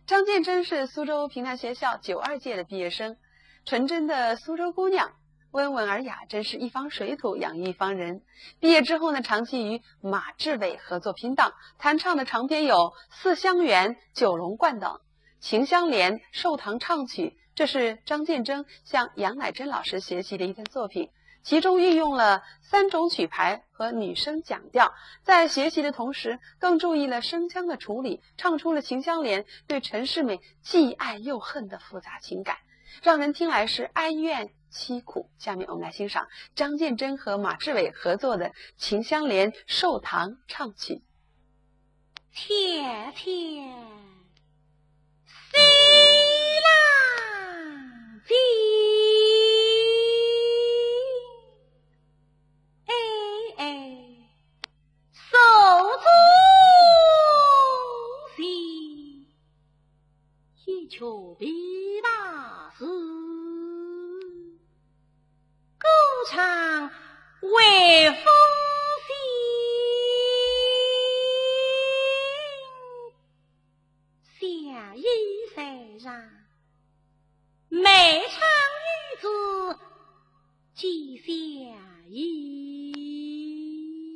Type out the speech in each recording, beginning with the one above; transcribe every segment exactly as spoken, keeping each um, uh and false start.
张鉴真是苏州评弹学校九二届的毕业生，纯真的苏州姑娘，温文尔雅，真是一方水土养育一方人。毕业之后呢，长期与马志伟合作拼档，弹唱的长篇有《思乡缘》《九龙观》等。《秦香莲·寿堂唱曲》，这是张鉴真向杨乃真老师学习的一份作品。其中运用了三种曲牌和女声讲调，在学习的同时，更注意了声腔的处理，唱出了秦香莲对陈世美既爱又恨的复杂情感，让人听来是哀怨凄苦。下面我们来欣赏张鉴真和马志伟合作的《秦香莲·寿堂唱曲》。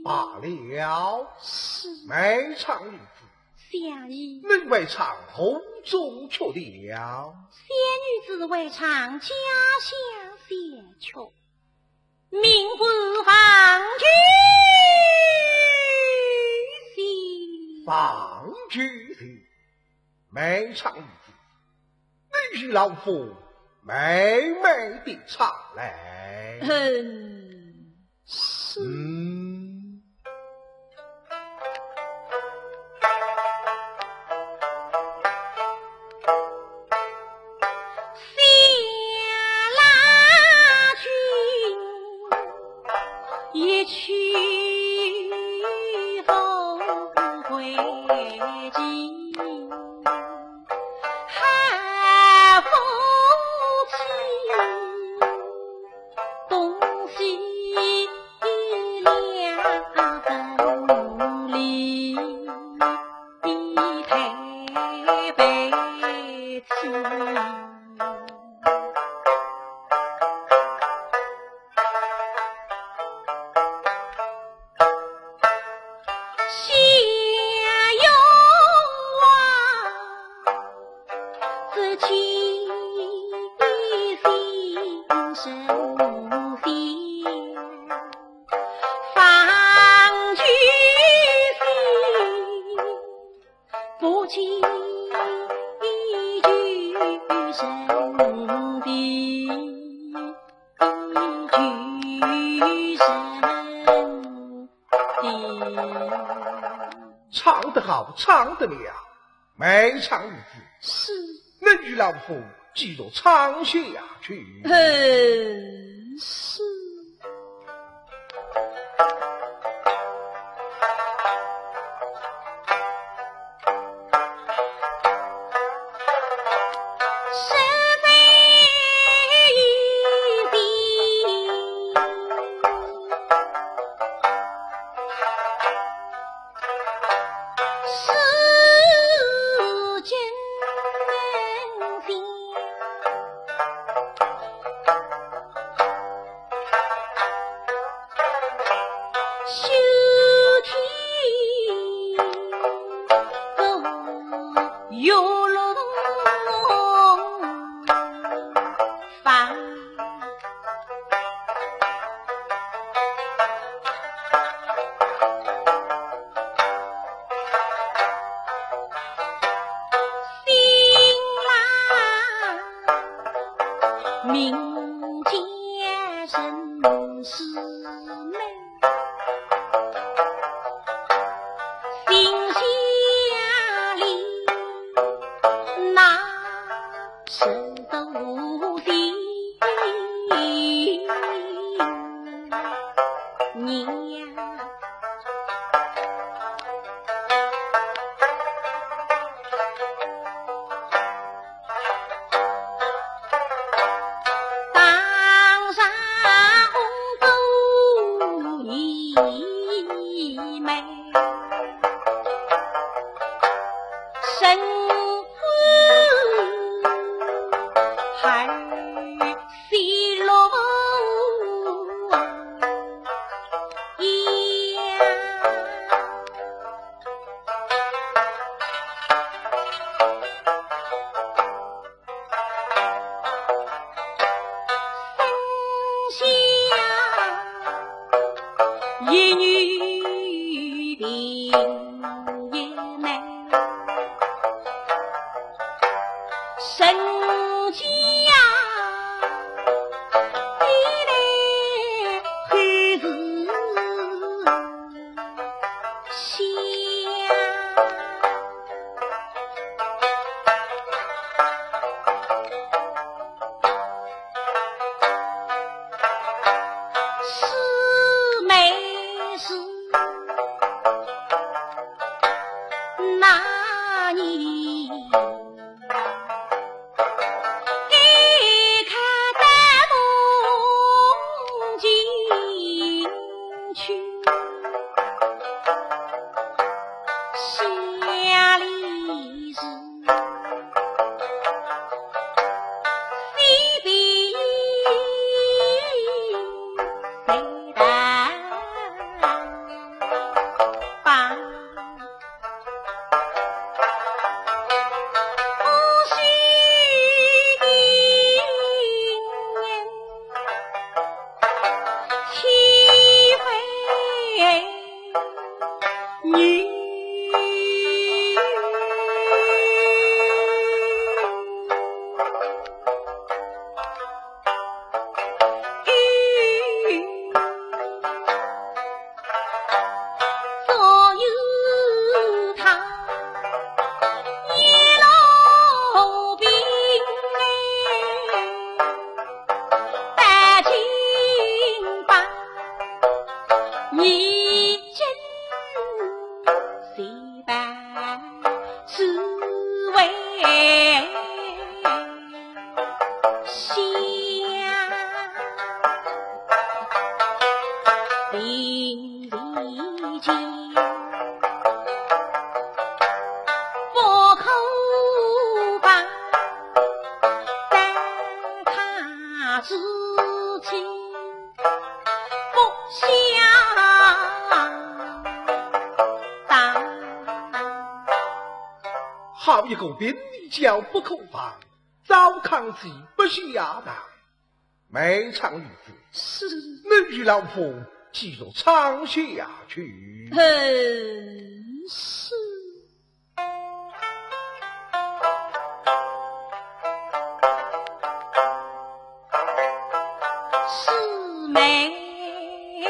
罢了，是。梅长女子，相爷。你未尝何中却调？小女子未尝家乡小曲，名唤《望君行》。《望君行》，梅长女子，你与老夫慢慢地唱来。嗯。 是。嗯。唱得好，唱得妙，梅长女子。是。你与老夫继续唱下去。嗯，是。 民间人是美，心下里那神都的娘。 当上红豆一枚，身还是落叶。 生下一女定一男，成家以来后事 想。四妹是那年 一看到东京去，乡里是西边北大。 好一个贫賤叫不可防，糟糠之不下堂。梅长女子，是。你与老夫继续唱下去。嗯，是。 四妹一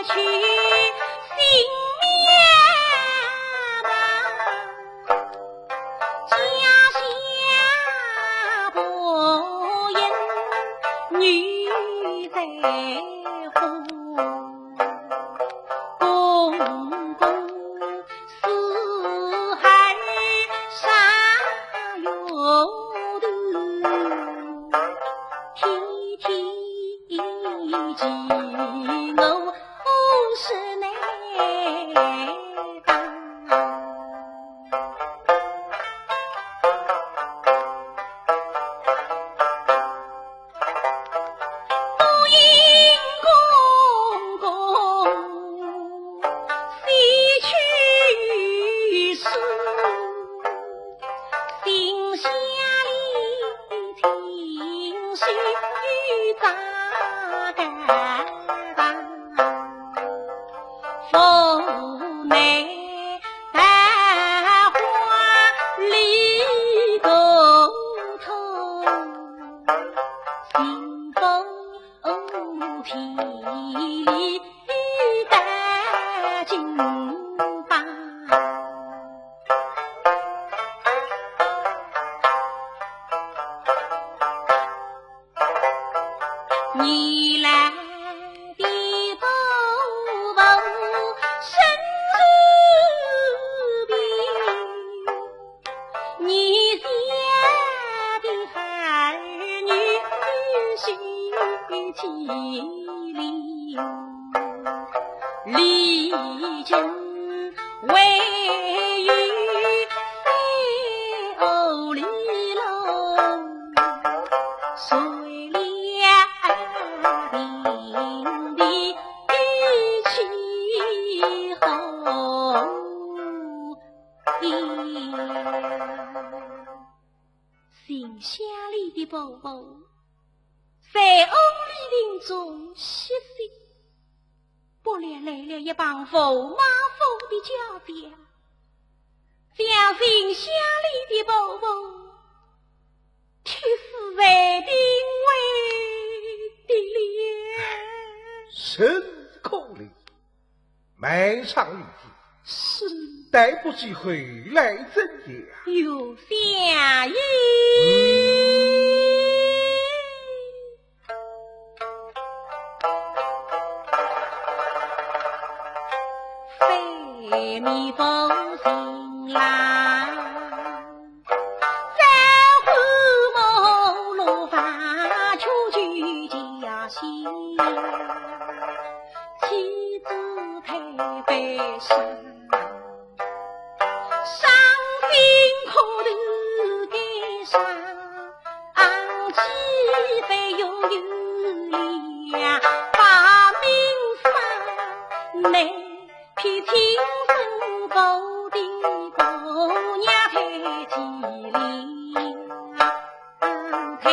去性命难，家下不幸女在何？公公 四海上有头，天天记我是难当。 不因公公死去时，心下里情绪扎根。天地大金榜。你来的宝宝身边，你家的孩儿女是麒麟。 离京为与非，哦哩喽，谁料定的一气候。信箱里的宝宝，在屋里林中歇息。 不料来了一帮驸马府的家将，将信箱里的宝宝踢死在定位的了。真可怜，卖唱于天，是。待不及后来怎样？有相依。 非你不行啦，再回梦落花秋去家乡，妻子太悲伤。 伤心苦头悲伤，几番又有了把命丧，那片青山高的姑娘太凄凉，太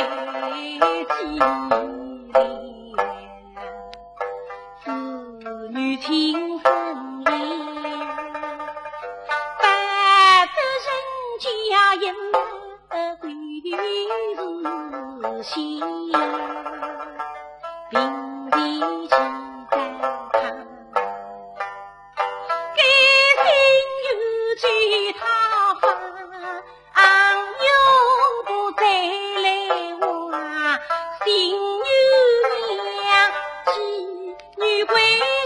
凄凉。 子女情深了，不得人家也不归事先，平地起在他，该心有几他方。 啊，又不再来往，心有娘，子女归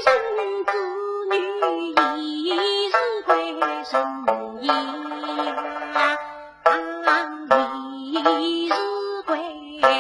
人，子女已是归人呀，啊，已是归人。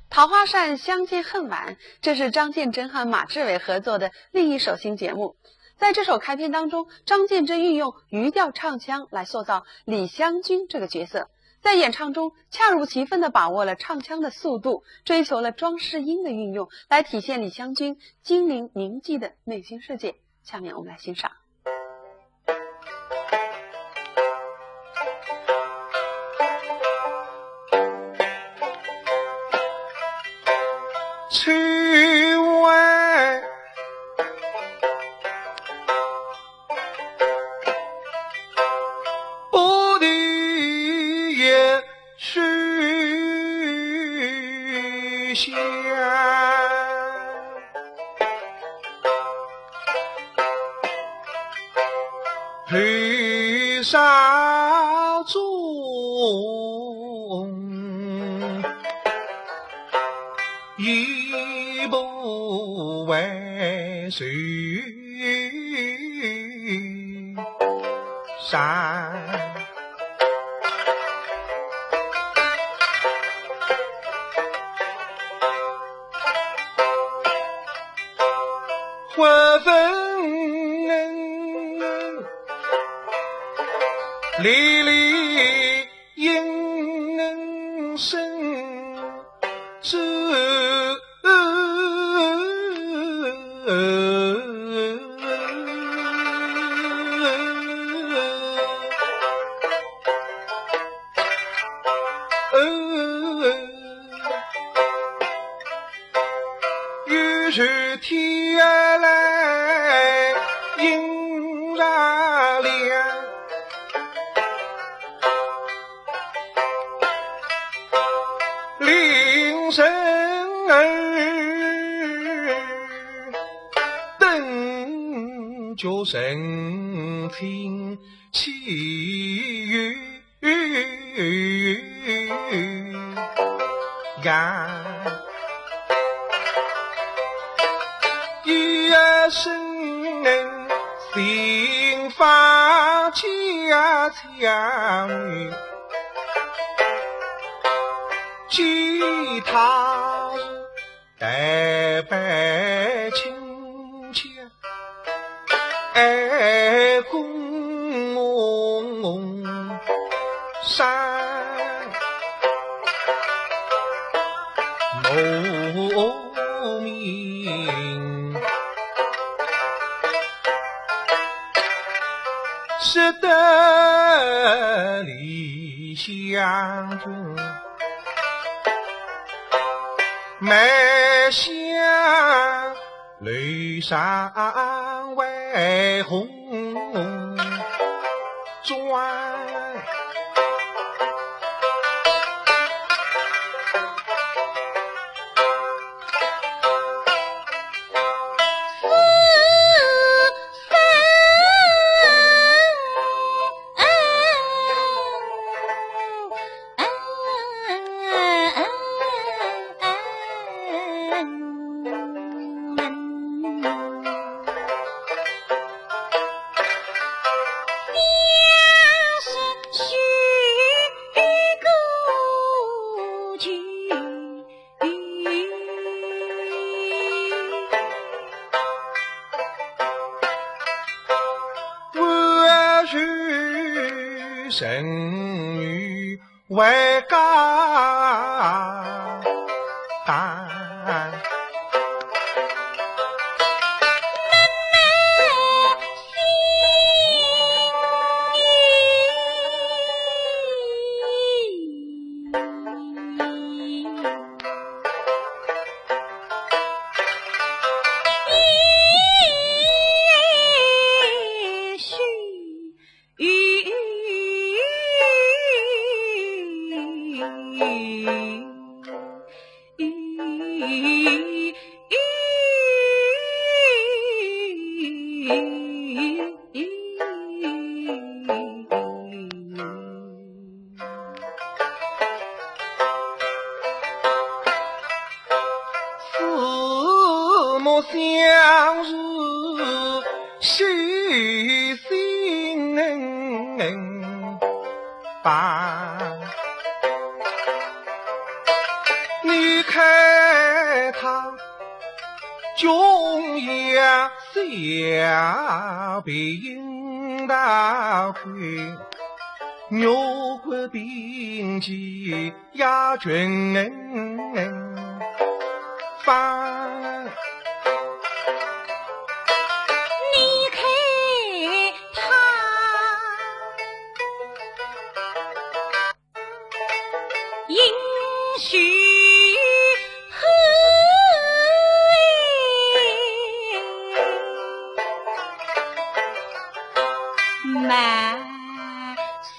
《桃花扇·相见恨晚》，这是张鉴真和马志伟合作的另一首新节目。在这首开篇当中，张鉴真运用渔调唱腔来塑造李香君这个角色，在演唱中恰如其分地把握了唱腔的速度，追求了装饰音的运用，来体现李香君精灵凝寂的内心世界。下面我们来欣赏。 秋晚不离也 秋香，楼上钟，已不回首。 山。花粉离离 莺声知。雨水天来阴茶凉。人儿等着成亲去呀，一生人心发家家。 其他代表亲戚，爱公上无名。 使得理想中，满想楼上为红妆。 我是神女回家当。 四目相视喜心悲。你看她 穷也小病大亏，肉骨并济也全方。你看她 英雄后满松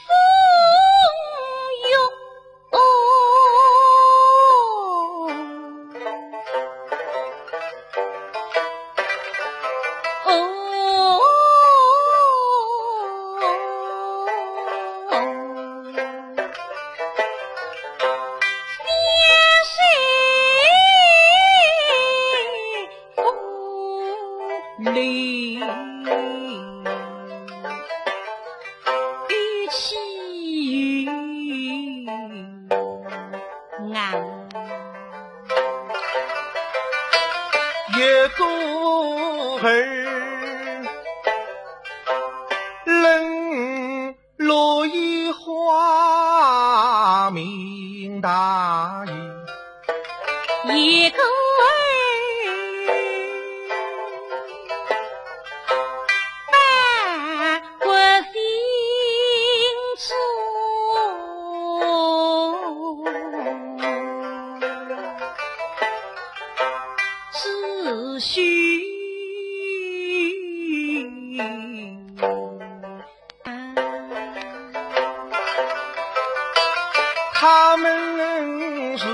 他们是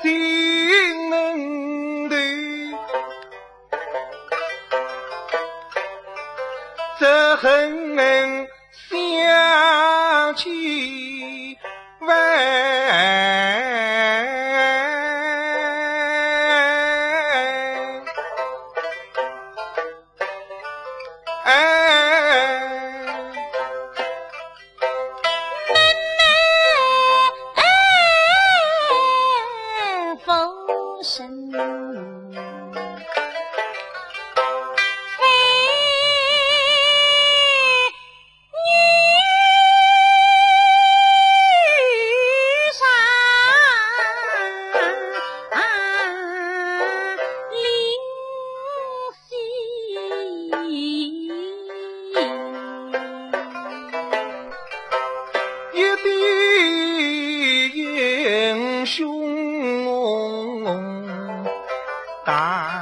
心头，只恨想起 一代英雄大。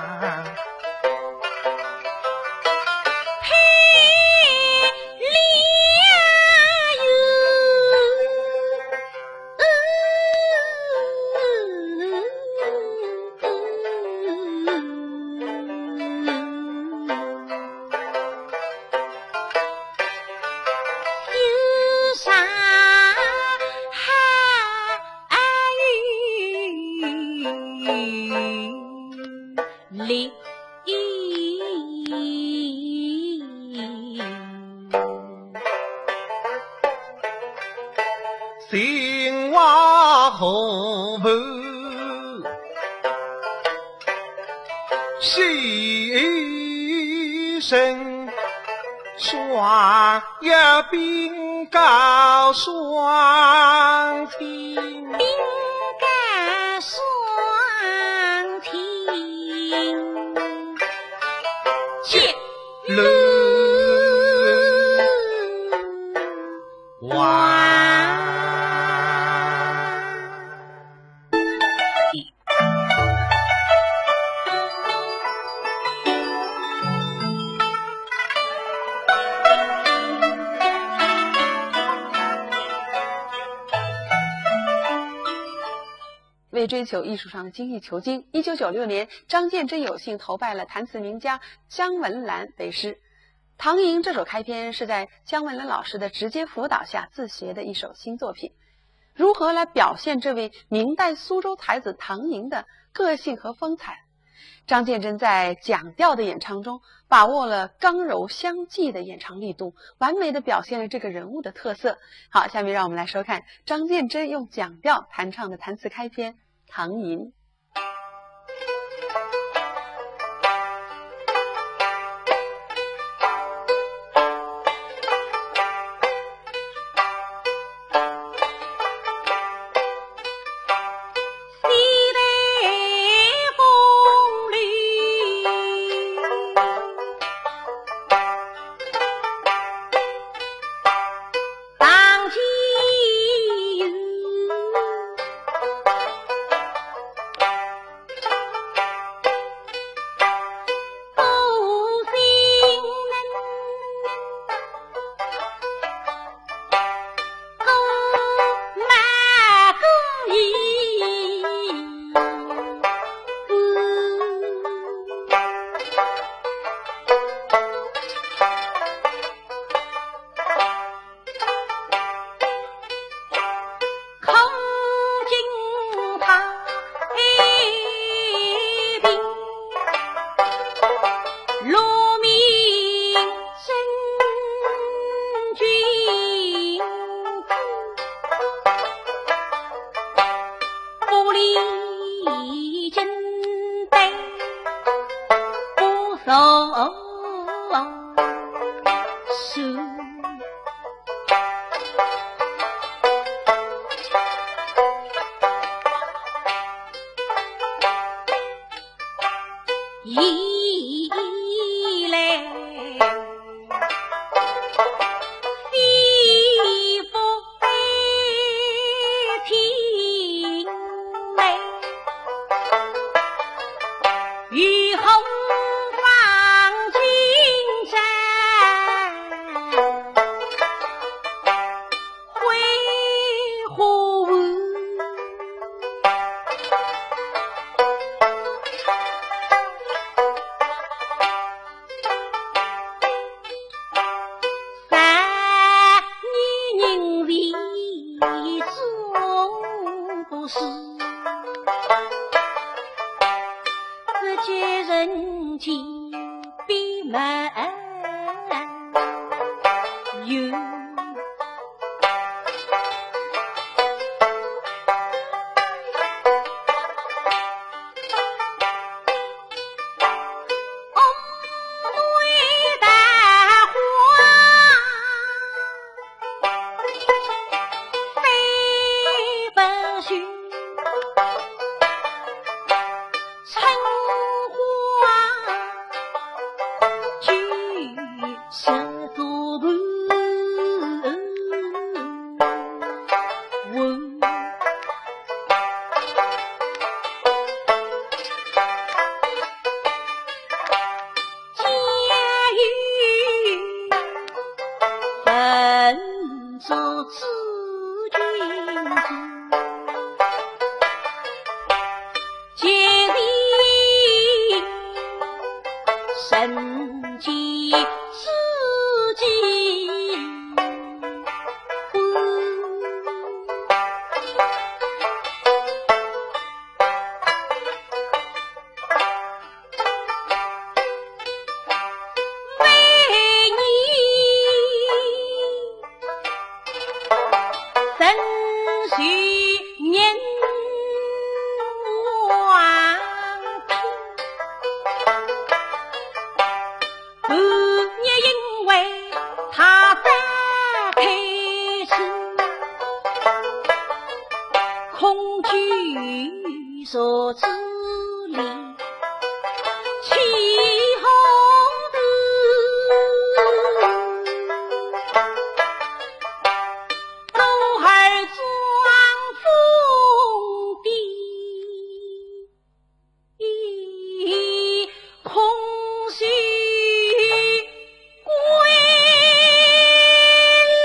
为追求艺术上的精益求精，一九九六年，张鉴真有幸投拜了弹词名家姜文兰为师。《唐寅》这首开篇是在姜文兰老师的直接辅导下自学的一首新作品。如何来表现这位明代苏州才子唐寅的个性和风采？张鉴真在蒋调的演唱中把握了刚柔相济的演唱力度，完美地表现了这个人物的特色。好，下面让我们来收看张鉴真用蒋调弹唱的弹词开篇《唐寅》。事，只见人间闭门游。 半日因为他在开车，空举手之里，起哄的，狗儿装疯的。 空手归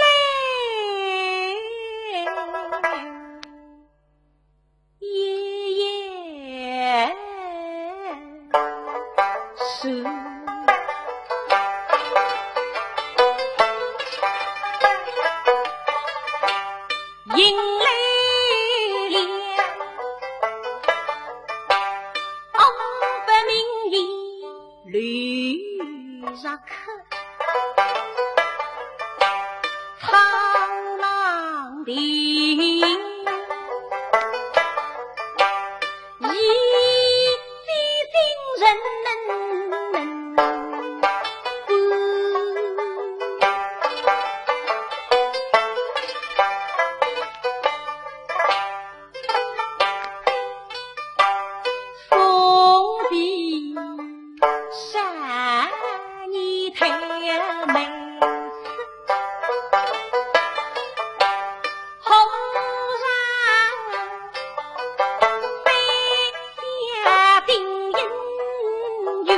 来，爷爷是 迎来了五百名的旅客，苍茫的 一见人风笛山里太美。 红染飞霞定应有，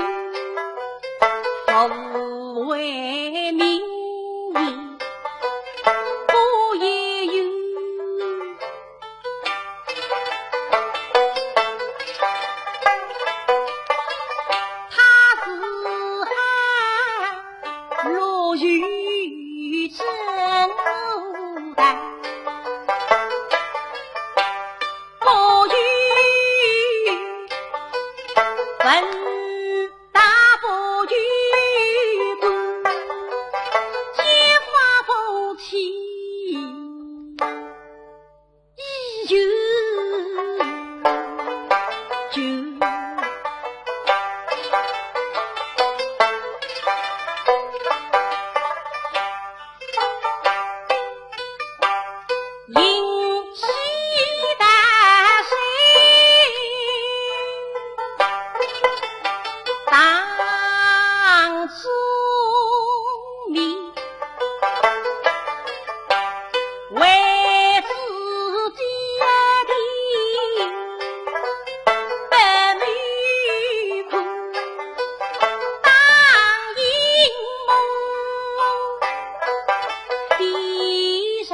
不为名利不也有。 他是落于蒸笼蛋，不与文大不与官，皆发不起。 依旧旧。饮西大水，当中面。 为自己的白面孔当阴谋，必然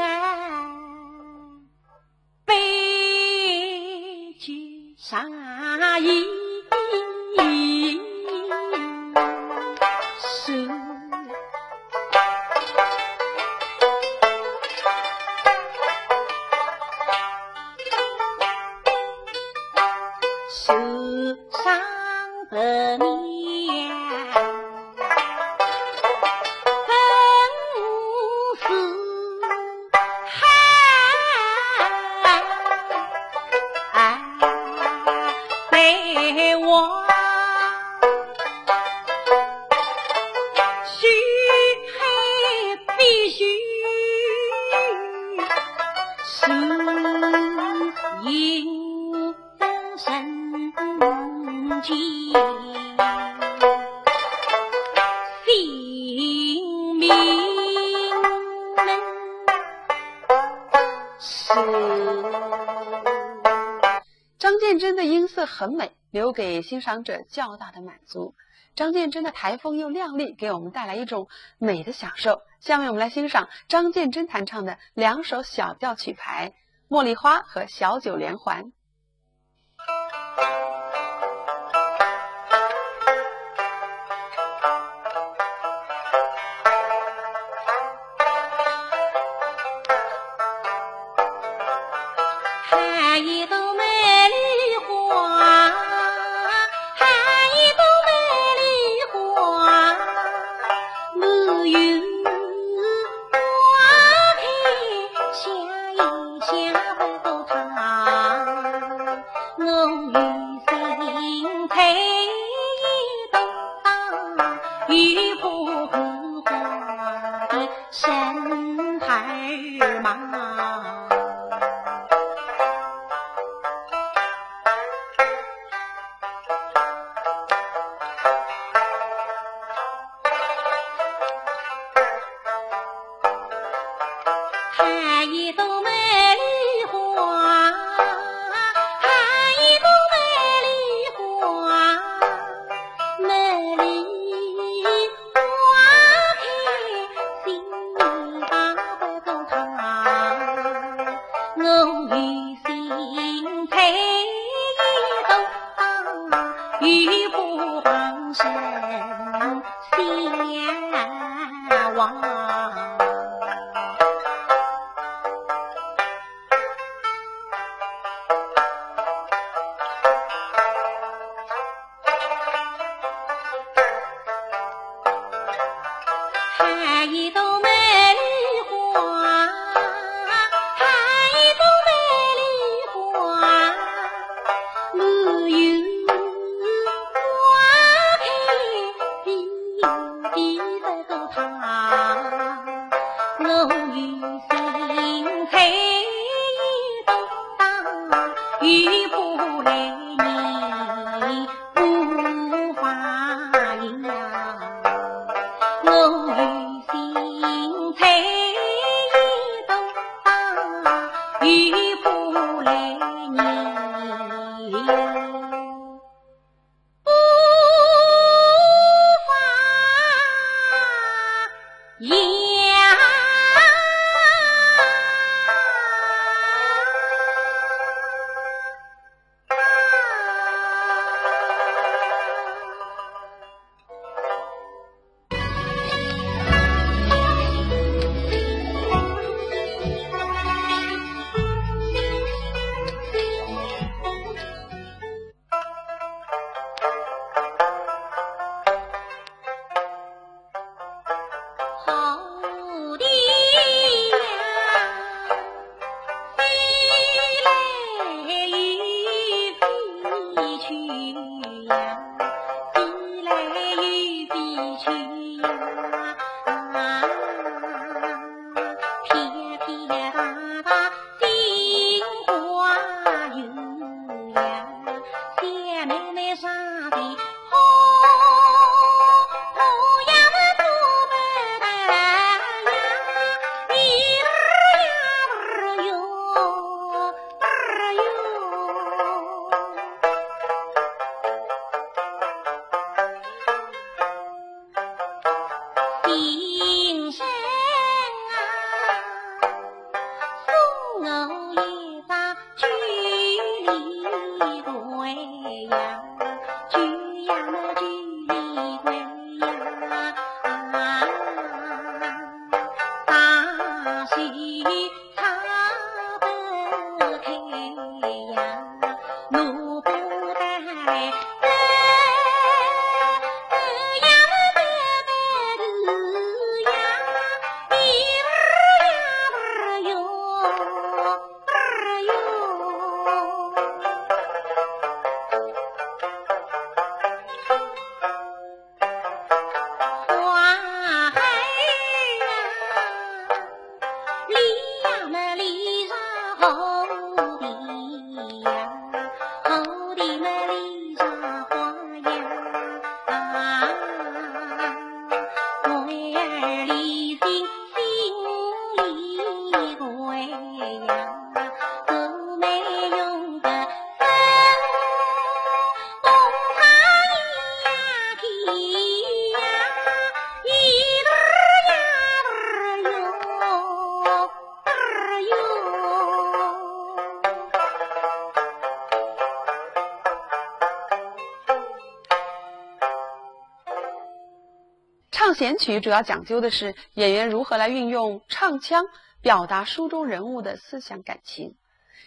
悲剧上演。张鉴真的音色很美，留给欣赏者较大的满足。张鉴真的台风又亮丽，给我们带来一种美的享受。下面我们来欣赏张鉴真弹唱的两首小调曲牌《茉莉花》和《小九连环》。选曲主要讲究的是演员如何来运用唱腔，表达书中人物的思想感情。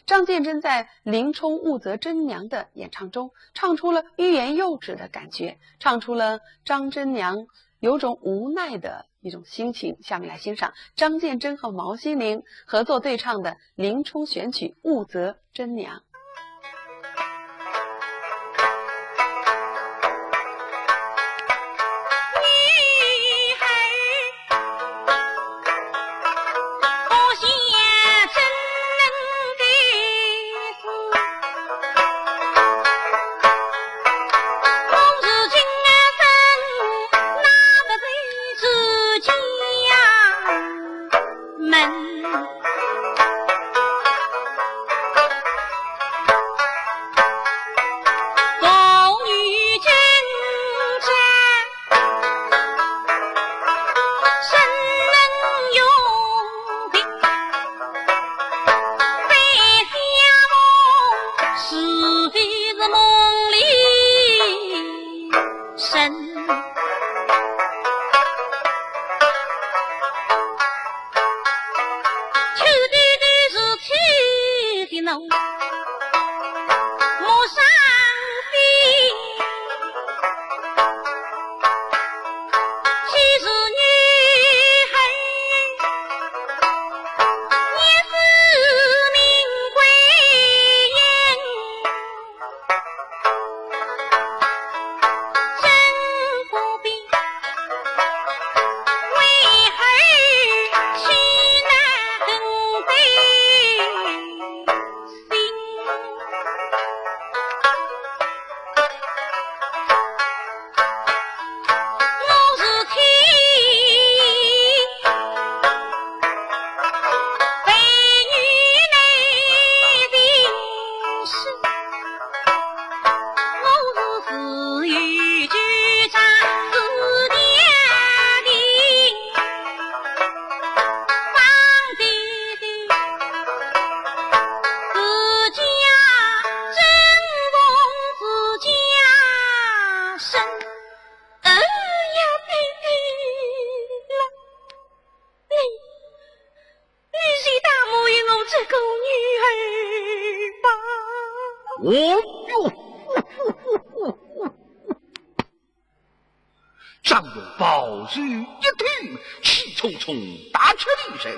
张见珍在《林冲误择贞娘》的演唱中，唱出了欲言又止的感觉，唱出了张贞娘有种无奈的一种心情。下面来欣赏张见珍和毛希林合作对唱的《林冲》选曲《误择贞娘》。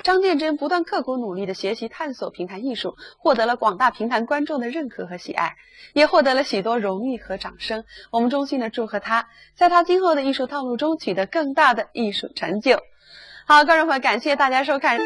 张见珍不断刻苦努力的学习探索评弹艺术，获得了广大评弹观众的认可和喜爱，也获得了许多荣誉和掌声。我们衷心的祝贺他，在他今后的艺术道路中取得更大的艺术成就。好，观众朋友，感谢大家收看。